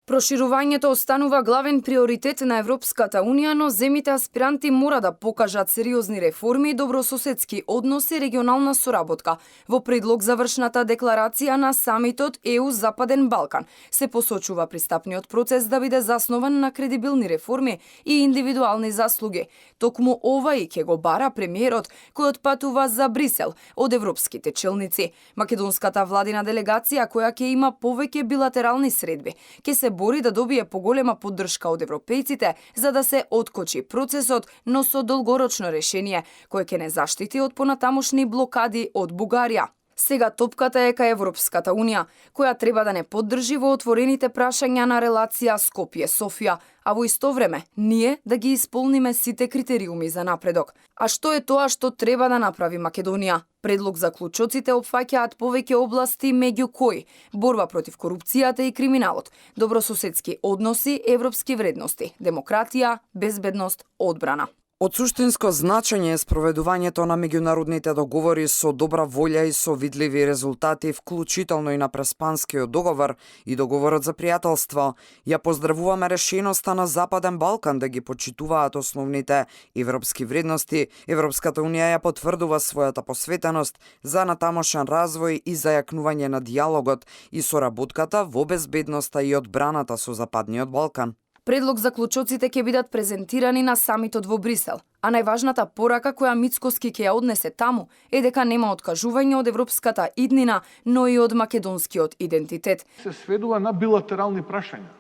Проширувањето останува главен приоритет на Европската Унија, но земите аспиранти мора да покажат сериозни реформи, добрососедски односи и регионална соработка. Во предлог завршната декларација на самитот ЕУ Западен Балкан се посочува пристапниот процес да биде заснован на кредибилни реформи и индивидуални заслуги. Токму ова и ќе го бара премиерот кој отпатува за Брисел од европските челници. Македонската владина делегација која ќе има повеќе билатерални средби, ќе се бори да добие поголема поддршка од европејците за да се откочи процесот, но со долгорочно решение кое ќе не заштити од понатамошни блокади од Бугарија. Сега топката е кај Европската Унија, која треба да не поддржи во отворените прашања на релација Скопје-Софија, а во исто време ние да ги исполниме сите критериуми за напредок. А што е тоа што треба да направи Македонија? Предлог заклучоците опфаќаат повеќе области, меѓу кои борба против корупцијата и криминалот, добрососедски односи, европски вредности, демократија, безбедност, одбрана. Од суштинско значење е спроведувањето на меѓународните договори со добра волја и со видливи резултати, вклучително и на Преспанскиот договор и договорот за пријателство. Ја поздравуваме решеноста на Западен Балкан да ги почитуваат основните европски вредности. Европската Унија ја потврдува својата посветеност за натамошен развој и зајакнување на диалогот и соработката во безбедноста и одбраната со Западниот Балкан. Предлог заклучоците ќе бидат презентирани на самитот во Брисел, а најважната порака која Мицкоски ќе ја однесе таму е дека нема откажување од европската иднина, но и од македонскиот идентитет. Се сведува на билатерални прашања.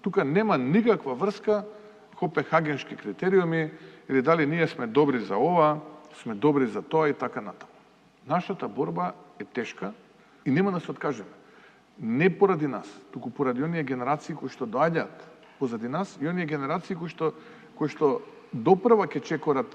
Тука нема никаква врска копенхагенски критериуми или дали ние сме добри за ова, сме добри за тоа и така натаму. Нашата борба е тешка и нема да се откажеме. Не поради нас, туку поради оние генерации кои што доаѓаат позади нас и оние генерации кои што допрва ќе чекорат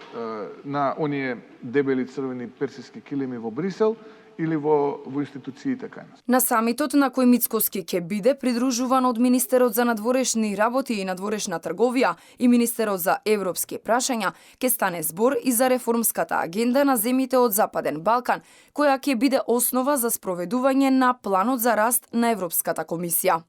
на оние дебели црвени персиски килими во Брисел или во институциите кај нас. На самитот на кој Мицкоски ќе биде придружуван од министерот за надворешни работи и надворешна трговија и министерот за европски прашања, ќе стане збор и за реформската агенда на земите од Западен Балкан, која ќе биде основа за спроведување на планот за раст на Европската комисија.